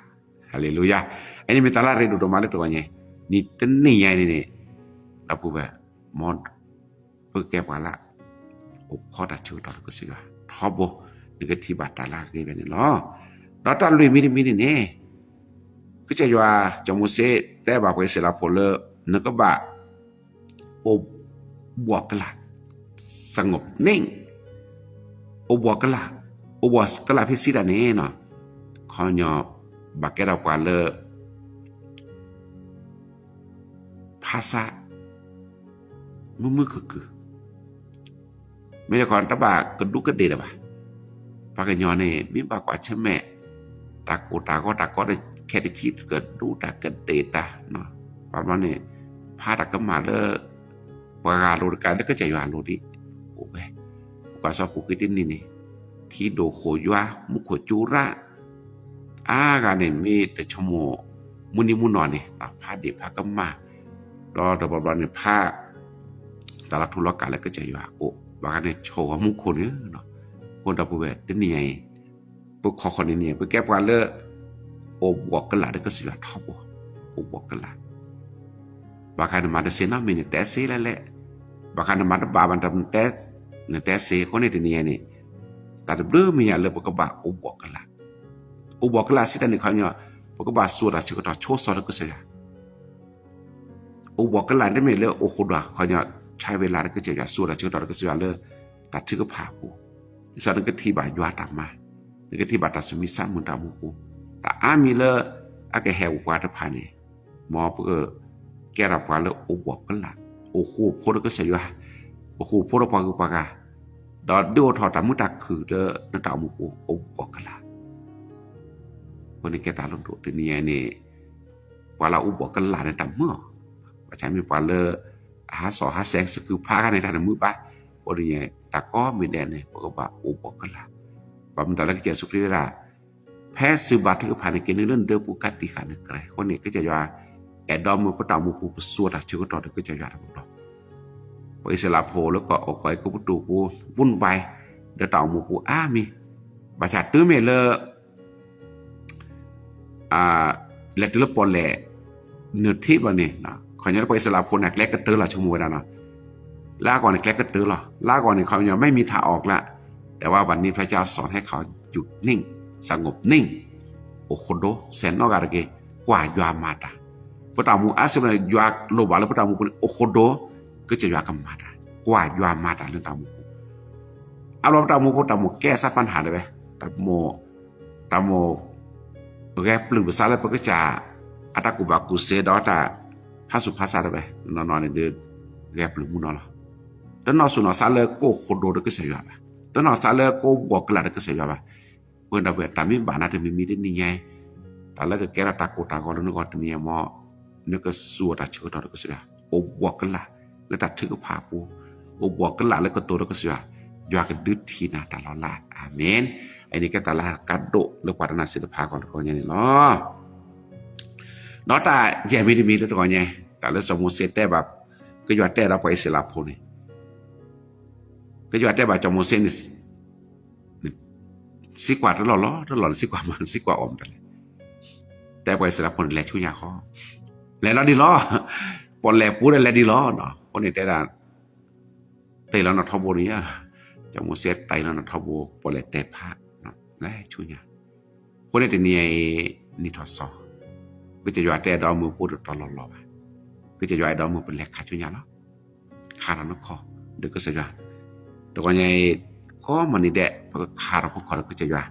ဟါလ့လူယၤ. အန့ၣ်မ့ၢ်တၢ်လၢအရ့ဒိၣ်ဒိၣ်မးလၢတဂီၤညါ, နံၤတနံၤညါအံၤန့ၣ်န့ၣ် ဒီပုၢ်ဝဲၢ်, မ်ပကကဲပှၤလၢ အိၣ်ဖှီၣ်တၢ်ဆၢကတီၢ်ဒီးကစၢ်ယွၤထီဘိ, နကထံၣ်ဘၣ်တၢ်လၢအဂ့ၤဖဲန့ၣ်လီၤ. ဒီးတၢ်လွံၢ်မံၤတမံၤန့ၣ်န့ၣ်, ကစၢ်ယွၤ စီၤမိၤၡ့ တဲဘၣ်ပှၤအံၣ်စရ့လးဖိလၢ နကဘၣ် အိၣ်ဘှီၣ်ကလာ် စငိၣ်န့ၣ်, အိၣ်ဘှီၣ်ကလာ်, အိၣ်ဘှီၣ်ကလာ်ဖဲစံးတၢ်န့ၣ်နီၤ, ခီညီ ဘၣ်ကဲထီၣ်ပှၤလၢ ဖးဆါ မုာ်မုာ်ခုၣ်ခုၣ်, မ့ၢ်တခီတဘၣ်ကဒူးကဒ့ၣ်တၢ်ဘၣ်. ပှၤကညီန့ၣ် မ့ၢ်ဘၣ်ကွၢ်ဆၢၣ်မဲာ် တၢ်ကိၢ်တၢ်ဂီၤတၢ်ကီတၢ်ခဲတဆံး ကဒူးတၢ်ကဒ့ၣ်တၢ်, ဘၣ်ဘျီန့ၣ် ဖးတၢ်ကမၣ်လၢ ပှၤဂၤလိၤတကးလၢကစၢ်ယွၤအလိၤဒ် အိၣ်ဝဲ, ပကွၢ်စီၤပူၤကွံာ်တနံၤန့ၣ် ထံဒိၣ်ဃိၣ်ယွၤ မူခိၣ်ကၠူရၣ် အါဂၤန့ၣ် မ့ၢ်တဆိကမိၣ် မုၢ်နံၤမုၢ်နီၢ်န့ၣ် ဖးဒ့ၣ်ဖးကမၣ်, ဘျီတဘျီဘျီန့ၣ် ဖး တၢ်လီၤထူလီၤကၢ်လၢကစၢ်ယွၤအအိၣ်, ဘၣ်ဂၤန့ၣ်ဆိၣ်ဂီၤမူခိၣ်န့ၣ်လီၤ. အဃိဒီပုၢ်ဝဲၢ် တနံၤညါအံၤ ပခီဃီန့ၣ်န့ၣ် ပကဲပှၤလၢ အိၣ်ဘှီၣ်ကလာ်ဒီးကစၢ်ယွၤထီဘိ, အိၣ်ဘှီၣ်ကလာ် ဘၣ်ဃးနမၤတသ့နီတမံၤန့ၣ် တဲသ့လဲၣ်လဲၣ်, ဘၣ်ဃးနမၤတဘၣ်ဘၣ် နတဲသ့အဃိန့ၣ် တနံၤအံၤန့ၣ် တၢ်တဘျုးမံၤညါလၢပကဘၣ်အိၣ်ဘှီၣ်ကလာ်, အိၣ်ဘှီၣ်ကလာ်စံးတၢ်န့ၣ် ခီပညီ ပကဘၣ်သူၣ်အီၤတၢ်ဆၢကတီၢ် ဆိးသီဒီးကစၢ်ယွၤ အိၣ်ဘှီၣ်ကလာ်တမ့ၢ်လၢအိၣ်ဃိဒွး ခီပညီ ဆဲးဝဲလၢ်ဒီးကစၢ်ယွၤ သူၣ်အီၤတၢ်ဆၢကတီၢ်ဒီးကစၢ်ယွၤလၢ တၢ်ထုကဖၣ်အပူၤ, ဒ်သိးနကထံၣ်ဘၣ်ယွၤတၢ်မၤ, နကထံၣ်ဘၣ်တၢ်သူၣ်မံသးမုာ်တၢ်မူပူၤ, တၢ်အါမံၤလၢအကဟဲအိၣ်ပှၤတဖၣ်န့ၣ်, မ်ပကကဲထီၣ်ပှၤလၢအိၣ်ဘှီၣ်ကလာ်, အိၣ်ဃူအိၣ်ဖိးဒီးကစၢ်ယွၤ, အိၣ်ဃူအိၣ်ဖိးဒီးပှၤဂုၤပှၤဂၤ, ဒီးဒုးအိၣ်ထီၣ်တၢ်မုာ်တၢ်ခုၣ်လၢနတၢ်အိၣ်မူပူၤ အိၣ်ဘှီၣ်ကလာ် အဃိန့ၣ်ကဲတၢ်လိၣ်ဒိၣ်တနံၤအံၤန့ၣ်, ပှၤလၢအအိၣ်ဘှီၣ်ကလာ်န့ၣ်တၢ်မုာ်အီၤ, ဘၣ်ဆၣ်မ့ၢ်ပှၤလၢ အဟးစီၣ်ဟးဆဲးစကုၤဖးခါန့ၣ် တၢ်တမုာ်ဘၣ်, အဃိန့ၣ် တၢ်ကိးမံၤဒဲးန့ၣ် ပကဘၣ်အိၣ်ဘှီၣ်ကလာ်, ဘၣ်မနုၤတၢ်လၢကစၢ်ယ့ၣ်ၡူးခရံာ်ဝဲဒၣ်, ဖဲစံးဘၣ်ထုကဖၣ်န့ၣ် က့ၤနုာ်လၢနဒၢပူၤကးတံာ်ဃာ်နကရဲ, အဃိန့ၣ် ကစၢ်ယွၤ အဲၣ်ဒိးမုာ်ပတၢ်အိၣ်မူပူၤ ပသူၣ်အီၤတၢ်ဆၢကတီၢ်ဒီးကစၢ်ယွၤတဘျီဘျီ, ပှၤအံၣ်စရ့လးဖိလၢကီၢ်အဲၤကူပတူးပူၤ ဝူၣ်ဘၣ် ဒီးတၢ်အိၣ်မူပူၤအါမံၤ, ဘၣ်ဆၣ်တုၤမ့ၢ်လၢ လဲၤတုၤလၢပီၣ်လဲၣ် နုာ်ထံဘျီန့ၣ်, ခီပညီလၢပှၤအံၣ်စရ့လးဖိန့ၣ် ကျဲကတၢၢ်လီၤ ဆိကမိၣ်ဝဲဒၣ်နီၤ, လၢအဂီၢ်န့ၣ် ကျဲကတၢၢ်လီၤ, လၢအဂီၢ်န့ၣ် ခီပညီ ไม่มีทางออกละ, แต่ว่าวันนี้พระเจ้าสอนให้เขาหยุดนิ่ง สงบนิ่ง အိၣ်ဃိဒိ စဲးနီၣ်ဂၤတဂ့ၤ, ကွၢ်ယွၤမၤတၢ်, ပတၢ်အိၣ်မူအါစုန့ၣ် ယွၤလိၣ်ဘၣ်လၢပတၢ်အိၣ်မူပူၤန့ၣ် အိၣ်ဃိဒိ, ကစၢ်ယွၤကမၤတၢ်, ကွၢ်ယွၤမၤတၢ်လၢတၢ်အိၣ်မူပူၤ, အါဘျီပတၢ်အိၣ်မူပူၤ တၢ်မိၣ်ကဲစးပာ်နဟးတဝဲ, တၢ်မိၣ် တၢ်မိၣ် ဂဲၤပျုၢ်ပသးလၢပကစၢ် အတၢ်ကူၣ်ဘၣ်ကူၣ်သ့ဒီးတၢ်ဖးဆူၣ်ဖးဆါတဝဲ, နီၢ်နီၢ်န့ၣ်ဒီး ဂဲၤပျုၢ်မူနီၢ်လီၤ, တနီၢ်ဆူၣ်နီၢ်ဆါလၢကအိၣ်ဃိဒိဒီးကစၢ်ယွၤဘၣ်, တနီၢ်ဆါလၢကအိၣ်ဘှီၣ်ကလာ်ဒီးကစၢ်ယွၤဘၣ်, အဃိန့ၣ်ဒီး တၢ်မ့ၢ်ဘၣ်နၤတမံၤမံၤတနံၤညါအံၤ, တၢ်လၢကကဲထီၣ်တၢ်ကိၢ်တၢ်ဂီၤလၢနဂီၢ်တနံၤညါမ့ၢ် နကသူၣ်အီၤတၢ်ဆၢကတီၢ်ဒီးကစၢ်ယွၤ, အိၣ်ဘှီၣ်ကလာ်လၢတၢ်ထုကဖၣ်အပူၤ, အိၣ်ဘှီၣ်ကလာ်လၢကတိၤဒီးကစၢ်ယွၤ, ယွၤကဒုးထံၣ်နၤတၢ်လီၤလး, အၤမ့ၣ်, အန့ၣ်ကဲတၢ်လၢကါဒိၣ်လၢပှၤတနၢ်စံးတဖၣ်အဂီၢ်လၢတဂီၤညါန့ၣ်လီၤ. ဒီးတၢ်ယဲၢ်မံၤတမံၤလၢတဂီၤညါ, တၢ်လၢစီၤမိၤၡ့တဲဘၣ်, ကယွၤတဲဒီးပှၤအံၣ်စရ့လးဖိန့ၣ်, ကယွၤတဲဘၣ်စီၤမိၤၡ့န့ၣ် စံးကွၢ်တလီၢ်လီၤ, တလီၢ်န့ၣ် စံးကွၢ်မၤ စံးကွၢ်အီၤမတၤလဲၣ်, တဲပှၤအံၣ်စရ့လးဖိန့ၣ် လဲၤဆူညါဃီ, လဲၤလီၤဒံးလီၤ, ပီၣ်လဲၣ်ပူၤဒီးလဲၤဒံးလီၤ, အဃိန့ၣ်တဲဒၣ်, တ့ၢ်လီၤနီၢ်ထီဘိန့ၣ်ဧါ, စီၤမိၤၡ့တ့ၢ်လီၤနီၢ်ထီဘိ ပီၣ်လဲၣ်တဲာ်ဖး, လဲၤဆူညါ, အဃိန့ၣ်တနံၤအံၤ, နံၣ်ထီၣ်စီၤ, ကစၢ်ယွၤတအဲၣ်ဒိးမုာ်ပအိၣ်တတီၤလီၢ်လီၤဘၣ်, ကစၢ်ယွၤအဲၣ်ဒိးမုာ်ပလဲၤခးဆူညါလီၤ ခးထီၣ်နခီၣ်ဒီးကစၢ်ယွၤ, တဂီၤညါအံၤ, ကိးမုၢ်နံၤဒဲး ပကခးထီၣ်ပခီၣ်ဒီးကစၢ်ယွၤ,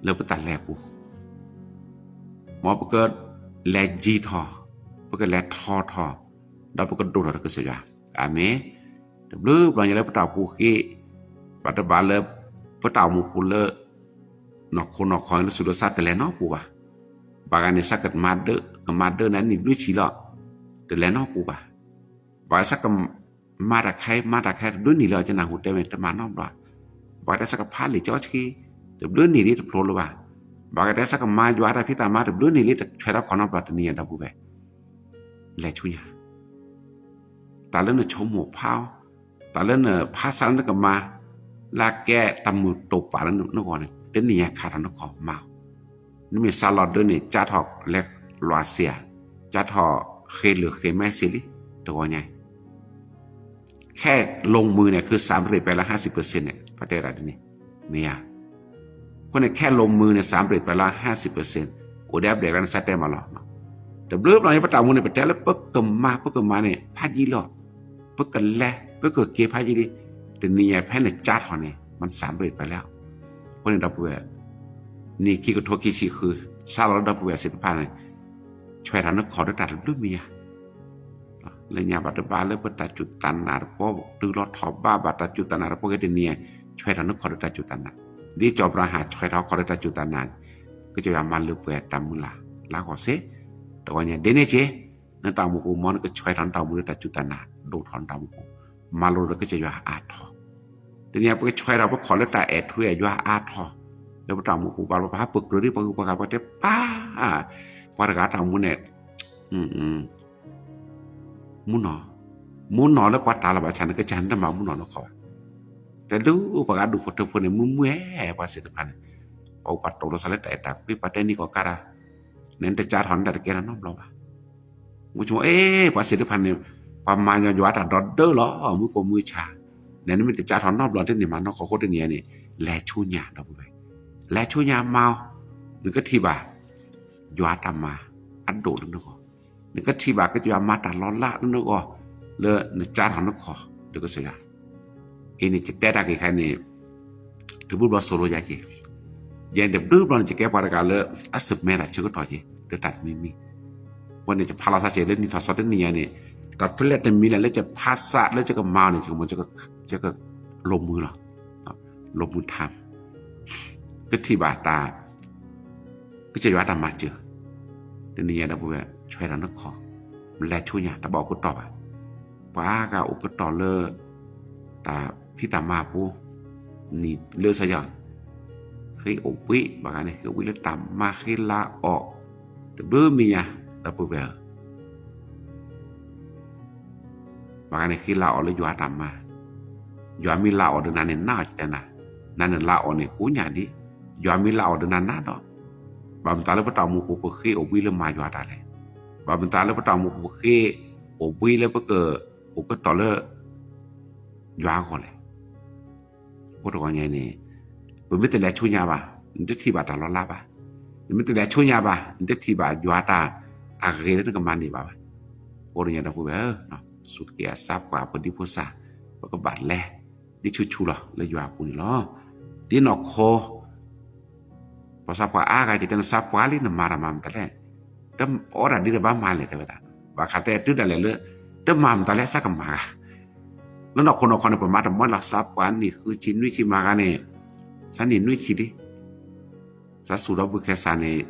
လၢပတၢ်လဲၤအပူၤ, မ်ပကလဲၤယံၤထီၣ်, ပကလဲၤထီၣ်ထီၣ်, ဒီးပကဒိၣ်ထီၣ်ဒီးကစၢ်ယွၤ, အၤမ့ၣ်, တဘျုးဘျီညါလၢပတၢ်အိၣ်မူပူၤဃ့, ဘၣ်တဘၣ်လၢ, ပတၢ်အိၣ်မူပူၤလၢ နီၢ်ခိနီၢ်ခီလၢသူၣ်လၢသး တလဲၤနီတပူၤဘၣ်, ဘၣ်ဂၤန့ၣ် ဆၢကမၤဒၢ, ကမၤဒၢန့ၣ်နံၣ်ဘျုးဆံလီၤ, တလဲၤနီတပူၤဘၣ်, ဘၣ်ဆၢက, မၤတၢ်ခဲအံၤ မၤတၢ်ခဲအံၤ တဘျုးနံၣ်လံ ကနၢ်ဟူတဲဝဲ တမၤနီတဘျီ, ဘၣ်ဂၤတဲဆၢကဖးလံာ်စီဆှံ, တဘျုးနံၣ်လံတဖျိလၢၤဘၣ်, ဘၣ်ဂၤတဲဆၢကမၤယွၤတၢ်ဖံးတၢ်မၤ တဘျုးနံၣ်လံတဆွဲးထီၣ်ခီၣ်နီတဘျီ တနံၤညါဒီပုၢ်ဝဲၢ် လဲၤဆူညါ, တၢ်လၢနဆိကမိၣ်ဖးအီၤ, တၢ်လၢနဖးဆါလၢနကမၤ, လၢအကဲတၢ်မုာ်တိာ်ပာ်လၢနဂီၢ်န့ၣ် တနံၤညါခးထီၣ်နခီၣ်မၤအီၤ, နမ့ၢ်စးလီၤဒၢန့ၣ် ကၢ်ထီၣ်လဲၤလွးစ့ဧါ, ကၢ်ထီၣ်ဃ့လုာ်ဃ့မဲစ့လံ, တဂီၤညါ แค่ลงมือเนี่ยคือสำเร็จไปแล้ว ห้าสิบเปอร์เซ็นต์ န့ၣ် ပတဲဒၣ်ဒ်န့ၣ်, မ့ၢ်ဧါ, အဃိန့ၣ် แค่ลงมือเนี่ยสำเร็จไปแล้ว ห้าสิบเปอร์เซ็นต์ အိၣ်ဒၣ်ဘျဲၣ်လၢနစၢ်တဲမၤလီၤ, တဘျုးဘျီညါပတၢ်အိၣ်မူန့ၣ် ပတဲလၢပကမၤ ပကမၤန့ၣ် ဖးယံာ်လီၤ, ပကလဲၤ ပကက့ၤဖးယံာ်လံ, တနံၤညါဖဲနကၢ်ထီၣ်န့ၣ် มันสำเร็จไปแล้ว, အဃိန့ၣ်ဒီပုၢ်ဝဲၢ် နံၣ်ခံကထိခံဆံဃု, စးလီၤလၢဒီပုၢ်ဝဲၢ်သ့ၣ်တဖၣ်န့ၣ်, ဆွဲးထီၣ်နခီၣ်ဒီးတၢ်တဘျုးမံၤညါ, လၢညါဘၣ်တဘၣ်လၢပတၢ်စူၢ်တၢ်နာ်တပီ, တုၤလီၤထီၣ်ဘၣ်ဘၣ်တၢ်စူၢ်တၢ်နာ်တပီက့ၤတနံၤ, ဆွဲးထီၣ်နခီၣ်ဒီးတၢ်စူၢ်တၢ်နာ်, ဒ်စီၤအၤဘြၤဟၣ်ဆွဲးထီၣ်ခီၣ်ဒီးတၢ်စူၢ်တၢ်နာ်, ကစၢ်ယွၤမၤလၢပှဲၤတၢ်မုၢ်လၢ်လၢအဂီၢ်စ့ၢ်, တဂီၤညါဒ်န့ၣ်က့ၤ, နတၢ်အိၣ်မူပူၤ မ်နကဆွဲးထီၣ်နတၢ်အိၣ်မူလၢတၢ်စူၢ်တၢ်နာ်, ဒိၣ်ထီၣ်နတၢ်အိၣ်မူပူၤ, မၤလိဒီးကစၢ်ယွၤအါထီၣ်, တနံၤညါပကဆွဲးထီၣ်ပခီၣ်လၢတၢ်အဲၣ်ထူအဲၣ်ယွၤအါထီၣ်, လၢပတၢ်အိၣ်မူပူၤဘၣ်လီၤ ပဟးပကြၢးဒ်ပှၤဂုၤပှၤဂၤပှၤတဲပၢ်, ပှၤတဂၤတၢ်အိၣ်မူန့ၣ် မူနီၢ်, မူနီၢ်လၢပှၤတၢ်လီၤဘၣ်ဆၣ် နကစၢ်နတမၤမူနီၢ်နခီၣ်ဘၣ်, တဲဒုးပှၤဂၤဒူၣ်ဖိထၢဖိန့ၣ် မုၢ်မုၢ်အဲၣ်ပှၤသ့ၣ်တဖၣ်န့ၣ်, ပှၤအိၣ်ပှၤတိာ်လီၤသးလၢတၢ်အဲၣ်တၢ်ကွံ ပှၤတဲနံၣ်ကီၢ်ကါတၢ်, နတကၢ်ထီၣ်န့ၣ်တၢ်တကဲထီၣ်နီတဘျီဘၣ်, မုၢ်ဆိကမိၣ် အ့ ပှၤစံးတဖၣ်န့ၣ် ပှၤမၤညီယွၤတၢ်ဒီးဒၢလီၤ မုၢ်ကိးမုၢ်ဆါ, နမ့ၢ်တကးထီၣ်နီတဘျီတန့ၢ်မၤနီၢ်ကီၢ်အဃိတနံၤအံၤန့ၣ် လဲၤဆူညါဒီပုၢ်ဝဲၢ်, လဲၤဆူညါမၤအီၤ, နကထံၣ်ဘၣ် ယွၤတၢ်မၤအဒိၣ်လၢနဂီၢ်, နကထံၣ်ဘၣ်ကစၢ်ယွၤမၤတၢ်လီၤလးလၢနဂီၢ်, လၢနကးထီၣ်နခီၣ်ဒီးကစၢ်ယွၤ အံၤန့ၣ် ယတဲတၢ်ဂ့ၢ်ခဲအံၤန့ၣ် တဘျုးဘျီစိၤလိယၤက့ၤ, ယဲန့ၣ်တဘျုးဘျီန့ၣ် ယကဲပှၤတဂၤလၢ အစၢၢ်မဲတၢ်ဆၢကတီၢ်က့ၤ လၢတၢ်တမံၤမံၤ, အဃိန့ၣ် ယဖးလီၤသးက့ၤလၢနံၣ်ထီၣ်စီၤတနံၤညါန့ၣ်, တၢ်ဖဲလဲၣ်တမံၤလဲၣ်လၢယဖးစးလၢယကမၤအီၤန့ၣ် ယကမၤ ယကလိာ်မုာ်လီၤ, လိာ်မုာ်ထါ ကထံၣ်ဘၣ်တၢ် ကစၢ်ယွၤတၢ်မၤစၢၤ, တနံၤညါဒီပုၢ်ဝဲၢ် ဆှဲးဒီးနခီၣ်, လဲၤဆူညါ တဘၣ်အိၣ်ကတီၢ်ဘၣ်, ပှၤဂၤအိၣ်ကတီၢ်လၢ တၢ်ဖံးတၢ်မၤအပူၤ, နံၣ်လၢစၢယီၤ, ဃ့အိၣ်ဘှံး ဘၣ်ဂၤန့ၣ် ဃ့အိၣ်ဘှံးလၢတၢ်မၤဃ့လၤအီၣ်, တဘျုးမံၤညါ ဒီပုၢ်ဝဲၢ်ဧၢ ဘၣ်ဂၤန့ၣ် ဃ့လၤအီၣ်လၢယွၤတၢ်မၤ, ယွၤမ့ၢ်လၤအီၣ်ဒီးနၤန့ၣ် နးအီၤတဲနၤ, နၤန့ၣ်လၤအီၣ်န့ၣ် ဃိညၣ်ဒံး, ယွၤမ့ၢ်လၤအီၣ်ဒီးနၤနးဒီး, ဘၣ်မတၤလၢပတၢ်အိၣ်မူပူၤ ပဃ့အိၣ်ဘှံးလၢမၤယွၤတၢ်လဲၣ်, ဘၣ်မတၤလၢပတၢ်အိၣ်မူပူၤ ပဃ့အိၣ်ဘှံးလၢပကအိၣ်ကတီၢ်လၢ ယွၤအဂီၢ်လဲၣ်. အဃိတဂီၢ်ညါန့ၣ် ပမ့ၢ်တလဲၤဆူညါဘၣ် နတထံၣ်ဘၣ်တၢ်လီၤလးဘၣ်, နမ့ၢ်တလဲၤဆူညါဘၣ် နတထံၣ်ဘၣ်ယွၤတၢ်အဂ့ၤလၢနကမၤန့ၢ်ဘၣ်ဘၣ်. အဃိတဂီၢ်ညါဒီပုၢ်ဝဲၢ်ဧၢ, စူၢ်က့ၤအစးပှၤ ပဒံဖိစၢ် ပကဘၣ်လဲၤ ဒ်ဆူၣ်ဆူၣ်လီၤ လၢယွၤအပူၤန့ၣ်လီၤ. ဒ်နီၢ်ခိ ပှၤစးပှၤအါဂၤ ယတဲနစးပှၤလံ နမၤတၢ်မၤမတၤလဲၣ်, တအီၣ်တၢ်ဒ်တဘၣ်မၤလဲၣ် တဲဝဲဒၣ်, ဘၣ်ဃးတဲတုၤဒၣ်လဲာ်လၢ တမၤမတၤလဲၣ် စးကမၤဂၤ, လၢနီၢ်ခိနီၢ်ခီန့ၣ် ပမၤတမီလီၤ စးပှၤနံၣ်ဃုဆံနွံဆံမၤဂၤန့ၣ်, စးနံၣ်နွံဆံလံ စးစူၤဒီပုၢ်ခဲစးန့ၣ်,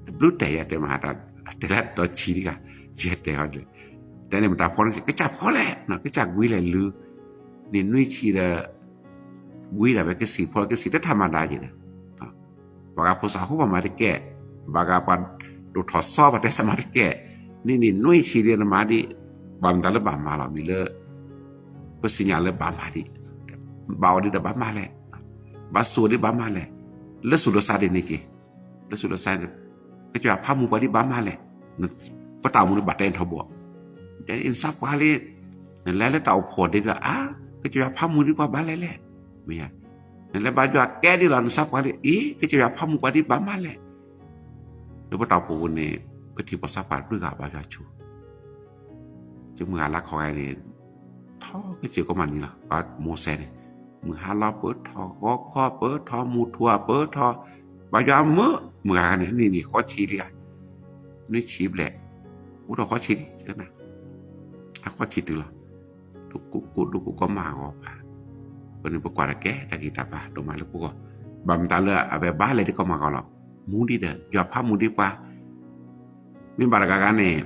တဘျုးတဲာ်ယတဲမဟါတၢ်, တဲလၢဒီးဆံးဒံးဂၤ, ယတဲအီၤ, တဲန့ၣ်မတၤဖီန့ၣ် ကစၢ်ဖီလဲၣ်, ကစၢ်ကွံလဲၣ်လုၢ်, နံၣ်နွံဆံဒီး, ကွံဒၣ်ဝဲကစံၣ်ဖီကစံၣ်တထါမၤဒါယဲဒီး, ဘၣ်ဂၤဖိစးဟူပှၤမၤတကဲ, ဘၣ်ဂၤပှၤဒိၣ်ထီၣ်စီပှၤတဲစးမၤတကဲ, နံၣ်နံၣ်နွံဆံဒ်နမၤဒ်, ဘၣ်မတၤလၢဘၣ်မၤလီၤမံၤလၢ ပစံၣ်ညါလၢဘၣ်မၤဒ်, ဘၣ်အီၣ်ဒ်ဒီးဘၣ်မၤလဲၣ်, ဘၣ်စူၤဒ်ဘၣ်မၤလဲၣ်, လၢစူၤလၢစါဒ်န့ၣ်က့ၤ, လၢစူၤလၢစါ, ကစၢ်ယွၤဖးမူပှၤဒ်ဘၣ်မၤလဲၣ်, ပတၢ်အိၣ်မူဒ်ဘၣ်တဲထီဘိ, နစးပှၤလံ, နလဲၤလၢတၢ်အိၣ်ဖှိၣ်ဒ်ဒီး အါ, ကစၢ်ယွၤဖးမူဒ်ပှၤဘၣ်လဲၣ်လဲၣ်, မ့ၢ်, နလဲၤဘါယွၤကဲဒ်လီၤ နစးပှၤလံ အံၤ ကစၢ်ယွၤဖးမူပှၤဒ်ဘၣ်မၤလဲၣ်, လၢပတၢ်အိၣ်ဖှိၣ်ပူၤန့ၣ် ပထံၣ်ပှၤစးပှၤတဘျုးဂၤဘါယွၤဆူၣ် ကမုၢ်ဂၤလါခီဂၤန့ၣ်, ထီကစၢၢ်ကီမးနံၤလီၤ ပှၤမိၤၡ့န့ၣ်, မုၢ်ဟါလီၤပၢၢ်ထီၣ် ဂီၤခီပၢၢ်ထီၣ် မုၢ်ထူၣ်ပၢၢ်ထီၣ်, ဘါယွၤမုာ် မုၢ်ဂၤဂၤန့ၣ် နံၣ်နံၣ်ဃီဆံလံဧါ, နွံဆံဘျဲၣ်, အိၣ်ထီၣ်ဃီဆံလံ, အဃီဆံတုၤလီၤ, ဒိၣ်ကိးဒိၣ်ကိးကီမးဂီၤဖး, ပန့ၣ်ပကွၢ်တကဲတၢ်ဂံၢ်တၢ်ဘါဒိၣ်မးလၢပဂီၢ်, ဘၣ်မတၤလၢအဝဲဘၣ်လဲၤဒ်ကီမးဂီၤလီၤ, မူဒ်ဒီး ယွၤဖးမူဒ်ပှၤ မ့ၢ်ဘၣ်တဂၤဂၤန့ၣ်,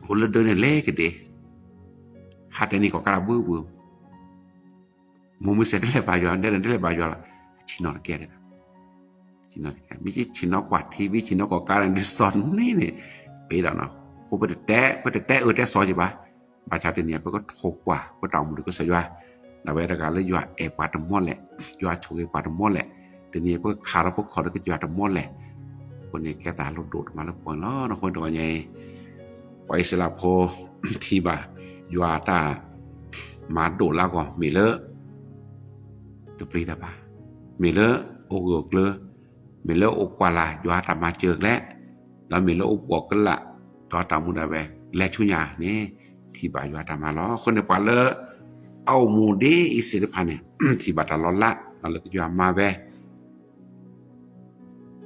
အိၣ်လၢဒၢန့ၣ်လဲၤကဒ့, ဟးတဲနံၣ်ကီၢ်ကါတၢ်ဘှုဘှု, မိၢ်မုၢ်စဲးတလဲၤဘါယွၤ ဒဲဒၣ်တလဲၤဘါယွၤလီၤ, ဆ့ၣ်နီၤတကဲဒၣ်, ဆ့ၣ်နီၤတကဲ မ့ၢ်ဆ့ၣ်နီၤကွၢ်ထံ မ့ၢ်ဆ့ၣ်နီၤကီၢ်ကါန့ၣ် ဒ်စီၤန့ၣ်န့ၣ်, ပ့ၤဒီးနီၤ, အဃိပတတဲ ပတတဲအၢတဲစီၤက့ၤဘၣ်, ဘၣ်ဆၣ်တနံၤအံၤ ပကထိၣ်ကွၢ် ပတၢ်အိၣ်မူဒီးကစၢ်ယွၤ, ဒၣ်ဝဲတဂၤလၢယွၤအဲၣ်ပှၤတမီၢ်လဲၣ်, ယွၤဆိၣ်ဂ့ၤပှၤတမီၢ်လဲၣ်, တနံၤအံၤပကခးထီၣ်ပခီၣ်ဒီးကစၢ်ယွၤတမီၢ်လဲၣ်, အဃိန့ၣ်ကဲတၢ်လိၣ်ဒိၣ်တမံၤလၢပဂီၢ်လီၤ. အဃိတဂီၢ်ညါအံၤ ပှၤအံၣ်စရ့လးဖိ ထံၣ်ဘၣ် ယွၤအတၢ်မၤဒိၣ်လၢအဂီၢ် မ့ၢ်လၢ တပျံၤတၢ်ဘၣ်, မ့ၢ်လၢအိၣ်ဂၢၢ်အိၣ်ကျၢၤ, မ့ၢ်လၢအိၣ်ကွၢ်လၢ်ယွၤအတၢ်မၤစၢၤကျဲ, ဒီးမ့ၢ်လၢအိၣ်ဘှီၣ်ကလာ် ဒီးတၢ်မူဒၣ်ဝဲ လဲၤဆူညါန့ၣ် ထံၣ်ဘၣ်ယွၤအတၢ်မၤလီၤ. အဃိန့ၣ်ပှၤလၢ အအိၣ်မူဒ်အံၤစ့ၢ်တဖၣ်န့ၣ် ထံၣ်ဘၣ်တၢ်လီၤလး ဒီးလၢကစၢ်ယွၤမၤဝဲ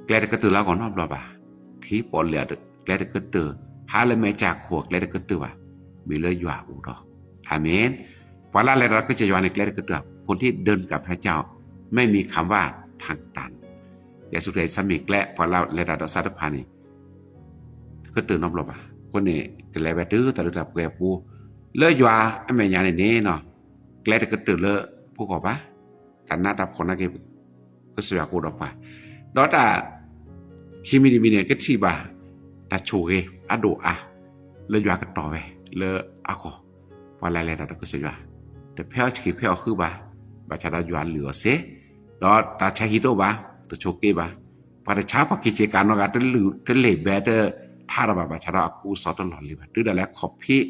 ကျဲတကတၢၢ်လၢအဂီၢ်နီတဘျီဘၣ်. ထံပီၣ်လဲၣ်ကျဲတကတၢၢ်, ဟါလၢမဲာ်ကၢ်ခိၣ်ကျဲတကတၢၢ်ဘၣ်. မ့ၢ်လၢယွၤအအိၣ်ဒီး, အၤမ့ၣ်. ပှၤလၢလဲၤတၢ်ဒီးကစၢ်ယွၤန့ၣ် ကျဲတကတၢၢ်, คนที่เดินกับพระเจ้า ไม่มีคำว่าทางตัน. ယ့ၣ်ၡူးခရံာ်စ့ၢ်မ့ၢ်ကျဲ, ပှၤလၢလဲၤတၢ်ဒီးသးတဖၣ်န့ၣ် တကတၢၢ်နီတဘျီဘၣ်. အဃိန့ၣ် ကလဲၤဝဲတုၤတၢ်လၢတၢ်ပှဲၤအပူၤ, လၢယွၤအမဲာ်ညါန့ၣ်န့ၣ်, ကျဲတကတၢၢ်လၢပဂီၢ်ဘၣ်. တၢ်နးတၢ်ဖှီၣ်နာ်က့ ကစၢ်ယွၤကအိၣ်ဒီးပှၤ, ဒီးတၢ်ခံမံၤတမံၤန့ၣ် ကထံၣ်ဘၣ် တၢ်ဆိၣ်ဂ့ၤအဒိၣ်အါ လၢယွၤကတီၢ်ဝဲလၢအဂီၢ်, ပှၤလၢလဲၤတၢ်ဒီးကစၢ်ယွၤ, တဖဲအီၣ်ဆံးဖဲအီၣ်ဃုဘၣ်, ဘၣ်ဆၣ်ဒီးယွၤလုၢ်အီၤစ့ၢ်, ဒီးတၢ်ဆါဟံၣ်တအိၣ်ဘၣ်, တဆိးက့ဘၣ်. ပှၤတဆါပှၤခံဆ့ကၤနီတဂၤ တလုၢ်တလ့ၢ်ဘဲတ ဖးတၢ်ဘၣ်ဘၣ်ဆၣ်ဒီးအကူအသိးတလီၢ်လံၤဘၣ်. တုၤဒၣ်လဲာ်ခီၣ်ဖံး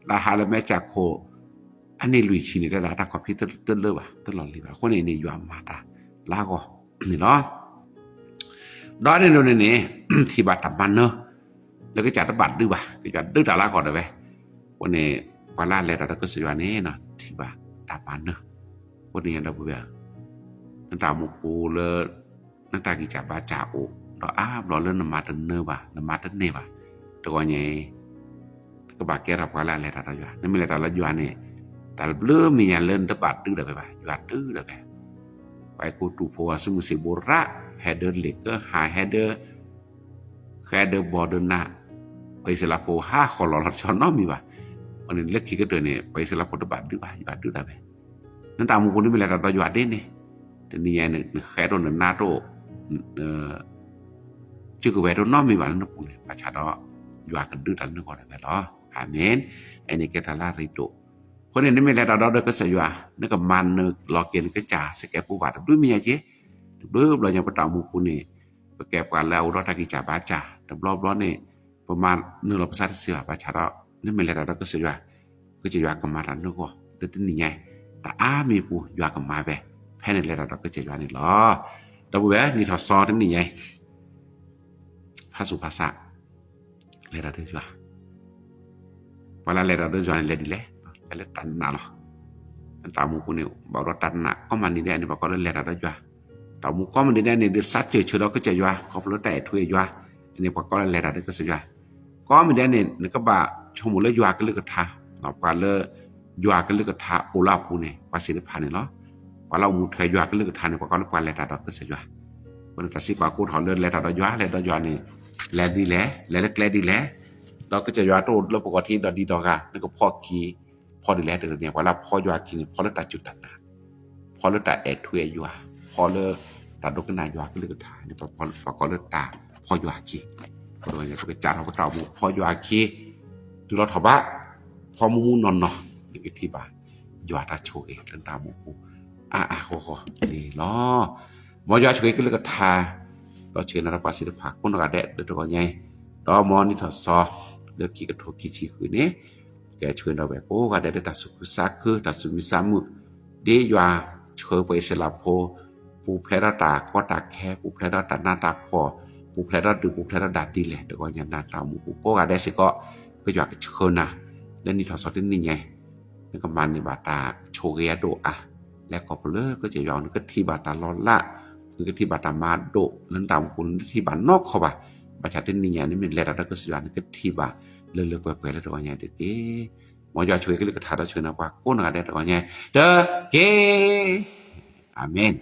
လၢဟးလၢမဲာ်ကၠၢ်ခိၣ် အနံၣ်လွံၢ်ဆံန့ၣ် တဲဒၣ်တၢ်ခီၣ်ဖံးတလၢဘၣ် တလီၢ်လံၤဘၣ်. အဃိန့ၣ်န့ၣ် ယွၤမၤတၢ်လၢအဂီၢ်န့ၣ်လီၤ. ဒီးန့ၣ်ဒ်န့ၣ်န့ၣ် ထံၣ်ဘၣ်တၢ်မၤနၢၤ လၢကစၢ်တဘၣ်ဒုးဘၣ်, ကစၢ်ဒုးတၢ်လၢအဂီၢ်ဒၣ်ဝဲ. အဃိန့ၣ် ပှၤလၢအလဲၤတၢ်ဒီးကစၢ်ယွၤန့ၣ် ထံၣ်ဘၣ်တၢ်မၤနၢၤ. အဃိန့ၣ်ဒီပုၢ်ဝဲၢ် နတၢ်အိၣ်မူပူၤလၢ နတၢ်ဂံၢ်စၢ်ဘါစၢ်အိၣ် ဒီးအါဘျီလၢနမၤတနၢၤဘၣ် နမၤတန့ၢ်ဘၣ် တဂီၢ်ညါအံၤ နကဘၣ်ကဲထီၣ်ပှၤလၢအလဲၤတၢ်ဒီးယွၤ. နမ့ၢ်လဲၤတၢ်လၢယွၤန့ၣ် တၢ်တဘျုးမံၤညါလၢနတဘၣ်ဒုးဒၣ်ဝဲဘၣ်, ယွၤဒုးဒၣ်ဝဲ. ပှၤအဲၤကူပတူးဖိ အစုမုၢ်စံာ်ဘိရး ဟဲဒၢလ့ၣ်ကဟၣ် ဟဲဒၢ ဃဲဒၢဘီဒၢနး, ပှၤအံၣ်စရ့လးဖိဟးဃီၤလီၤလီၤဆီနီတမံၤဘၣ်. အဃိန့ၣ် လၢခံကတၢၢ်န့ၣ် ပှၤအံၣ်စရ့လးဖိတဘၣ်ဒုးဘၣ်, ယွၤဒုးဒၣ်ဝဲ. နတၢ်အိၣ်မူပူၤ နမ့ၢ်လဲၤတၢ်ဒီးယွၤဒ်န့ၣ် တနံၤညါအံၤ နဃဲဒိၣ်နနါတအိၣ် စုကဝဲၤတအိၣ်နီတမံၤဘၣ်လၢနပူၤန့ၣ် ဘၣ်ဆၣ်ဒီး ယွၤကဒုးတၢ်လၢနဂီၢ်ဒၣ်ဝဲလီၤ. အၤမ့ၣ်. အန့ၣ်ကဲတၢ်လၢအရ့ဒိၣ်. အဃိန့ၣ် နမ့ၢ်လဲၤတၢ်ဒီးကစၢ်ယွၤ နကမၤနၢၤလီၤက့ၤနကစၢ်စကဲးပူဘၣ်တဘျုးမံၤညါက့. တဘျုးဘျီညါ ပတၢ်အိၣ်မူပူၤန့ၣ် ပကဲပှၤလၢအအိၣ်ဒီးတၢ်ဂံၢ်စၢ်ဘါစၢ် တဘျီဘျီန့ၣ် ပမၤနၢၤလီၤပသးတသ့ဘၣ်. ဘၣ်ဆၣ်ဒီး နမ့ၢ်လဲၤတၢ်ဒီးကစၢ်ယွၤ ကစၢ်ယွၤကမၤတၢ်နဂီၢ် တနံၤညါအံၤ တၢ်အါမံၤပူၤ ယွၤကမၤဝဲ ဖဲနလဲၤတၢ်ဒီးကစၢ်ယွၤန့ၣ်လီၤ. ဒီပုၢ်ဝဲၢ် နံၣ်ထီၣ်စီတနံၤညါအံၤ ဖးစူၤဖးဆး လဲၤတၢ်ဒီးယွၤ. ပှၤလၢလဲၤတၢ်ဒီးယွၤန့ၣ် လဲၤဒ်လဲၣ်, လဲၤလၢတၢ်နာ်လီၤ. နတၢ်အိၣ်မူပူၤန့ၣ် ဘၣ်အိၣ်ဒီးတၢ်နာ် ကိးမုၢ်နံၤဒဲးန့ၣ် ပှၤကိးလၢလဲၤတၢ်ဒီးယွၤ. တၢ်အိၣ်မူကိးမုၢ်နံၤဒဲးန့ၣ် ဒုးစးစၢၤဆၢဒီးကစၢ်ယွၤ ခီဖျိလၢတၢ်အဲၣ်ထူအဲၣ်ယွၤန့ၣ် ပှၤကိးလၢလဲၤတၢ်ဒီးကစၢ်ယွၤ. ကိးမုၢ်နံၤဒဲးန့ၣ် နကဘၣ်ဆိကမိၣ်လၢယွၤကလုၢ်ကထါ, ပှၤလၢ ယွၤကလုၢ်ကထါအိၣ်လၢအပူၤန့ၣ် ပှၤသ့ၣ်တဖၣ်န့ၣ်လီၤ. ပှၤလၢအိၣ်မူထွဲယွၤကလုၢ်ကထါန့ၣ် ပှၤကိးလၢပှၤလဲၤတၢ်ဒီးကစၢ်ယွၤ. အဃိန့ၣ် တၢ်စံးပာ်ကိးထီၣ်လၢလဲၤတၢ်ဒီးယွၤ လဲၤဒီးယွၤန့ၣ် လဲၤဒ်လဲၣ်, လဲၤလၢကျဲဒ်လဲၣ်, ဒီးကစၢ်ယွၤတအိၣ်လၢပဂီၢ်ထံးဒီးဒ်ဒီးဂၤ နကဖီၣ်ခံ ဖီဒ်လဲၣ်တဂ့ၤန့ၣ် ပှၤလၢဖီယွၤခံန့ၣ် ဖီလၢတၢ်စူၢ်တၢ်နာ်, ဖီလၢတၢ်အဲၣ်ထူအဲၣ်ယွၤ, ဖီလၢတၢ်ဒိကနၣ်ယွၤကလုၢ်ကထါန့ၣ် ပှၤကိးလၢတၢ်ဖီယွၤခံ. အဃိန့ၣ် ပကစးထီၣ်ပတၢ်အိၣ်မူဖီယွၤခံ တုၤလီၤထီၣ်ဘး ဖီမူမူနီၢ်နီၢ် နကထံၣ်ဘၣ် ယွၤတၢ်ဆိၣ်ဂ့ၤလၢနတၢ်အိၣ်မူပူၤ အါအါဂီၢ်ဂီၢ်န့ၣ်လီၤ. မ်ယွၤဆိၣ်ဂ့ၤကလုၢ်ကထါ ဒီးဆိၣ်ဂ့ၤနၤဒီးပှၤသ့ၣ်တဖၣ် ကိးနီၢ်ဂၤဒဲးလၢတဂီၤညါအံၤ, ဒီးမ်နံၣ်ထီၣ်စီ လၢခံကထိခံဆံဃုန့ၣ် ကဲဆိၣ်ဂ့ၤဒီးဝဲကိးဂၤဒဲးလၢတၢ်သူၣ်ခုသးခု တၢ်သူၣ်မံသးမုာ် ဒ်ယွၤဆှၢပှၤအံၣ်စရ့လးဖိ ပူၤဖျဲးဒီးတၢ်ကီတၢ်ခဲ ပူၤဖျဲးဒီးတၢ်နးတၢ်ဖှီၣ် ပူၤဖျဲးဒီးဒုး ပူၤဖျဲးဒီးဒၣ်ဒ်လဲၣ် တဂီၤညါနၤတၢ်အိၣ်မူပူၤကိးဂၤဒဲးစ့ၢ်ကီး ကယွၤကဆှၢနၤ လၢနံၣ်ထီၣ်စီတနံၣ်ညါအံၤ နကမၤန့ၢ်ဘၣ်တၢ်ဆိၣ်ဂ့ၤအဒိၣ်အါ လဲၤခီဖျိလၢကစၢ်ယွၤ နကထံၣ်ဘၣ်တၢ်လီၤလး နကထံၣ်ဘၣ်တၢ်မၤဒိၣ်လၢနတၢ်အိၣ်မူပူၤ နတထံၣ်ဘၣ်နီတခီဘၣ်. ဘၣ်ဆၣ်တနံၣ်ညါ နမ့ၢ်လဲၤတၢ်ဒီးကစၢ်ယွၤ နကထံၣ်ဘၣ်လၢလၢပှဲၤပှဲၤလၢတဂီၤညါတက့ၢ်. မ်ယွၤဆိၣ်ဂ့ၤကလုၢ်ကထါဒီးဆိၣ်ဂ့ၤနၤပှၤကိးနီၢ်ဂၤဒဲးတဂီၤညါတက့ၢ်. အၤမ့ၣ်.